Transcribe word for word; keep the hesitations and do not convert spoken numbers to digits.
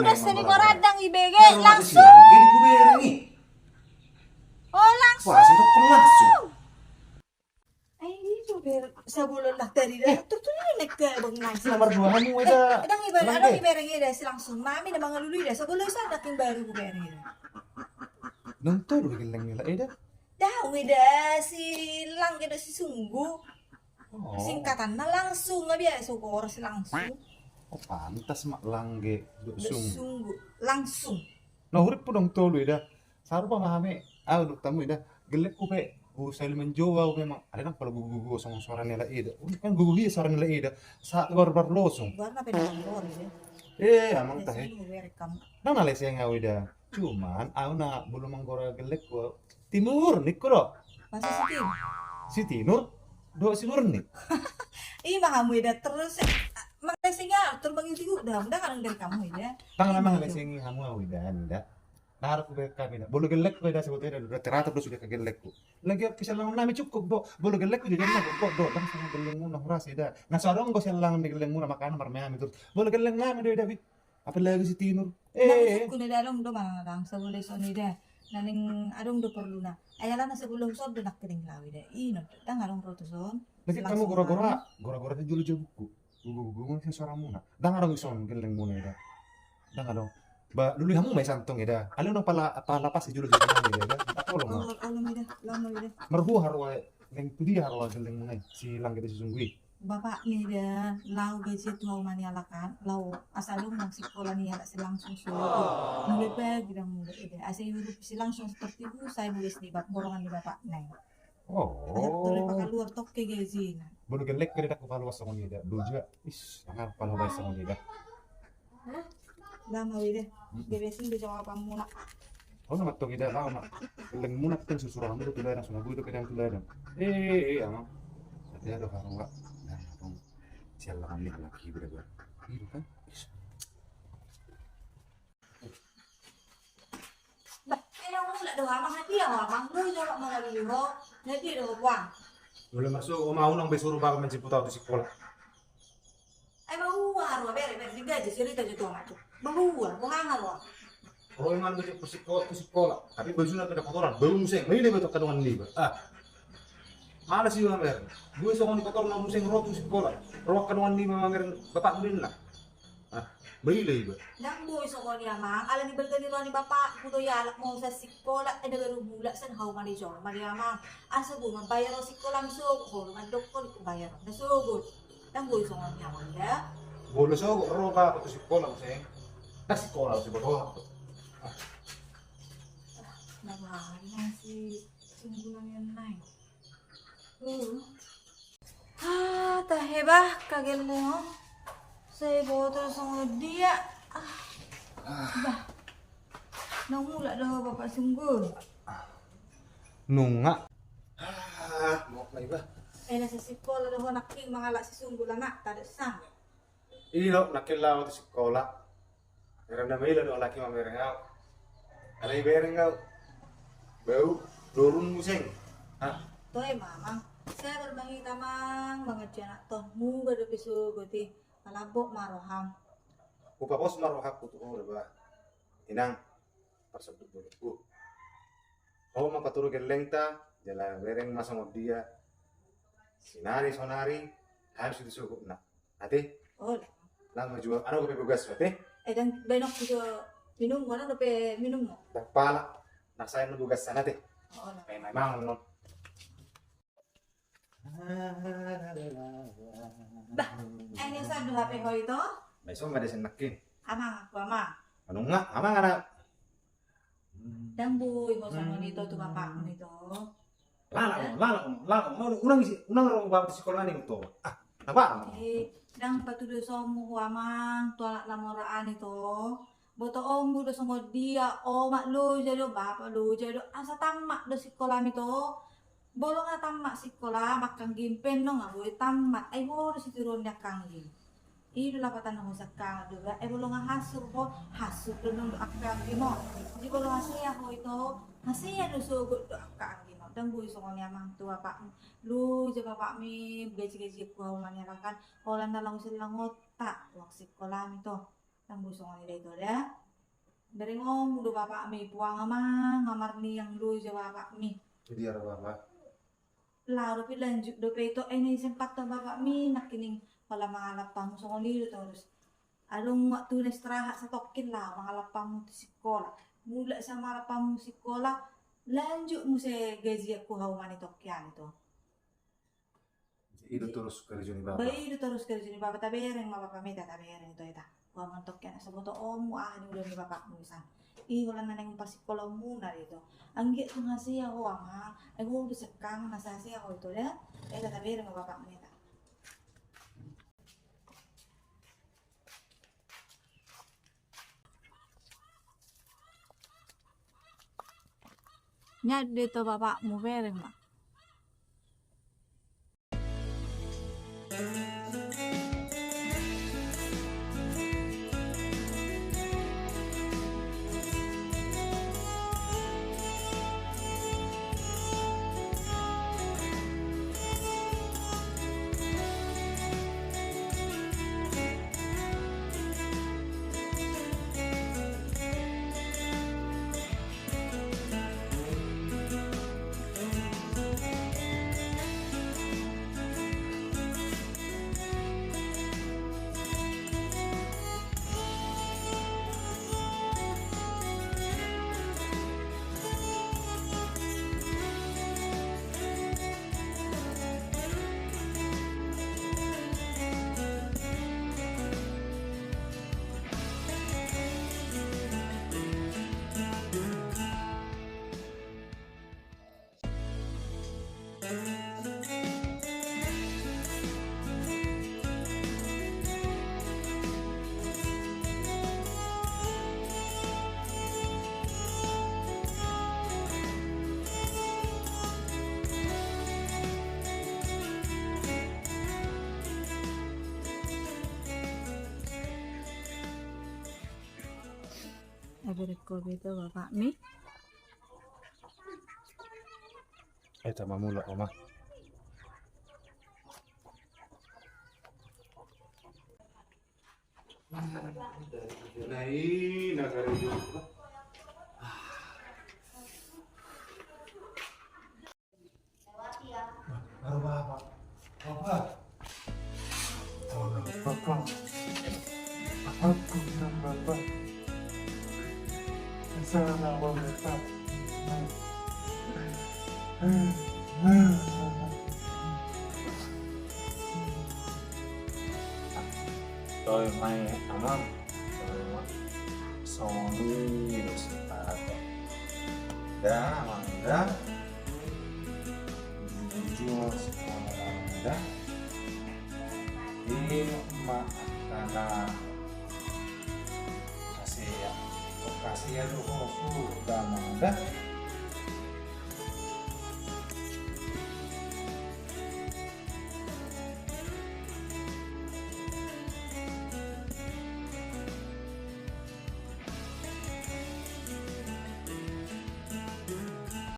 Udah seni koran dang ibege langsung. Jadi gue bayar ini. Oh, langsung. Wah, saya dokter langsung. Eh, ini tuh biar sabulan lah tadi dah. Terus tuh ini ke Bang Nasi. Nomor dua kamu ada. Dang ibarat ada ibarat ida si langsung. Mami udah mangalului dah. Sabulan saya ada yang baru gue bayar ida. Nonton dulu geleng ida. Dah, uida si lang ida si sunggu. Singkatanna langsung, nga biasa ko orang si langsung. Oh, pantas mak langge dok sunggu. Langsung. Nah, hurip pudong tolu ida. Sarupa ma hami, au dok tamu ida. Gelek ku pe, hu sali menjou au memang. Ada nang pala gugu-gugu song suara nela ida. Kan gugu iya suara nela ida. Saat barbar losung. Warna pedang lori ida. Eh, amang tahe. Nang nalai seng au ida. Cuman au na bulu manggora gelek ku. Timur nikku do. Masa si Timur? Si Timur do si Timur nik. Ima hamu ida terus. Makanya singa terus bang itu dah udah kan dari kamu ida. Tangan amang ada sing hamu au ida anda. Naruh ku bek kami dah. Bulu gelek ku ida sebetulnya udah teratur do sudah ke gelek ku. Lagi aku bisa lawan nami cukup do. Bulu gelek ku jadi nami kok do. Bang sama gelek mu nah rasa ida. Nah sarong go selang di gelek mu nah makanan marmeami terus. Bulu gelek nami do ida. Apalagi si Timur. Eh, ku na adong do manang adong sabola ison ida. Naning adong do perlu na. Ayala na sabola huson do nak keling lawi da. Ino dang adong ro tuson. Lagi kamu gora-gora, gora-gora tu julu jabuku. Gugu-gugu si suara muna. Dang adong ison geleng muna ida. Dang adong. Ba lului hamu mai santong ida. Alun dong pala pala pas julu jabuku ida. Tolong. Alun ida, lama ida. Merhu harwa neng tu dia harwa geleng muna. Si lang kita sesungguhnya. Bapak ni da lau gaji tu hau mani alakan lau asa dong nang sikola ni alak si langsung solo. Mulai pagi dang mulai ida asa iurup si langsung seperti bu saya mulai sini bak borongan di bapak nai. Oh. Ada tole pakaluar tokke gaji na. Bulu gelek gede dak paluas songon ida. Duja is tangan paluas songon ida. Lama wida. Dia biasa dia jawab kamu nak. Au na mattong ida lama. Leng muna teng susurang do tu ladang sona bui do kedang tu ladang. Eh eh ama. Tapi ada karoa. Nah tong sial laman ni laki beda beda. Ido kan. Bah, eh yang mulak do amang hati ya amang do jawab mau lagi ro. Jadi do kuang. Mulai masuk oma unang besuru bapak menjemput au tu sikola. Ai bahua roa bere bere digaji cerita jo tu anak tu. Bahua bongangan roa. Roa iman gaji persiko tu sikola. Tapi bajuna kada kotoran. Bau museng. Maile betok kadongan niba. Ah. Malas iba mer. Gue songon di kotor na museng roa tu sikola. Roa kadongan niba mamer bapak mudin lah. Ah. Maile iba. Dang boi songon i amang. Ala ni balga ni roa ni bapak. Kudo ya alak mau sa sikola. Ada baru mulak sen hau mani jor mani amang. Asa gue mambayar roa sikola miso. Hol mandok kol iku bayar. Nasogot. Dang boi songon i amang da. Bolo sogot ro ba tu sikola museng. Dah sikola si boto. Na bahari nasi sunggulan yang naik. Ah, tahe bah kagel leo. Saya botol songon dia. Ah. Bah. Nang mulak dah bapak sungguh. Nunga. Ah, mau apa iba? Eh, nasa sikola doho nakking mangalak si sungguh lah nak, tadak sang. Ilo nakking laho tu sikola. Heran nama ilo do laki mamereng au. Alai bereng au. Bau dorun museng. Hah? Toe mamang. Saya berbangi tamang mangaji anak ton muga do pisu goti. Malabok maroham. Upapos maroham kutu ho do bah. Inang. Parsonduk bolokku. Ho ma paturu gellengta jala bereng ma songon dia. Sinari sonari harus disugutna. Ate? Oh. Lama jua anu kopi bogas ate? Eh dan benok juga minum mana dope minum no? Pala. Nak saya nu bogas sana ate. Oh. Memang non. Bah, eh, ini saya dulu H P kau itu. Bah, iso ma desen nakkin. Amang aku amang. Anu nga, amang anak. Dang boi ho songon ito tu bapakmu ito. Lala, lala, lala, unang isi, unang ro bapak di sekolah ni ito. Ah, apa? Eh, dang patudo somu ho amang, tu anak lamoraan ito. Boto ombu do songon dia, omak loja do, bapak loja do, asa tammat do sikolami to. Bolo nga tammat sikola, mangkanggin pe nunga boi tammat, ai boi do situruon ni angkanggin. I do lapatan ho siangkangan do ba, ai bolo nga hasur ho, hasur do nung do angkanggin ho. Jadi bolo hasea ho ito, hasea do sogot do angkanggin ho. Dang boi songon i amang tu bapakmu. Loja bapakmi, gaji-gaji ku au manialakan, holan na laho silang otak, uang sikolami to. Tambu songon i da ito da. Bereng on do bapakmi, puang amang amar ni yang loja bapakmi. Jadi ada bapak. Lalu pi lanjut dope ito, eh, na i sempat tu bapakmi, nangkining pala mangalap hamu songon i do torus. Adong waktu na istirahat satongkin lah mangalap hamu tu sikola. Mulak sa mangalap hamu sikola, lanjut muse gajian tu hauma ni tongkin ito. I do torus karejo ni bapa. Ba i do torus karejo ni bapa, tabereng ma bapakmi ta, tabereng ito ita. Uang mantok kena saboto omu aha ni udah ni bapakmu san. I holan na naeng pasikola omu na ito. Anggiat tu hasea ho ama, ai ho do sekang na hasea ho ito da. Ita tabereng ma bapakmi ta. Nyat do ito bapakmu, bereng ma. Tabereng kopi tu bapakmi. Ita mamulak, Oma. Toe ma i, Amang. Songon i do sipata. Da, Amang, da. Jujur, Amang, da. I ma angka na hasea. Hasea do ho suda, Amang, da.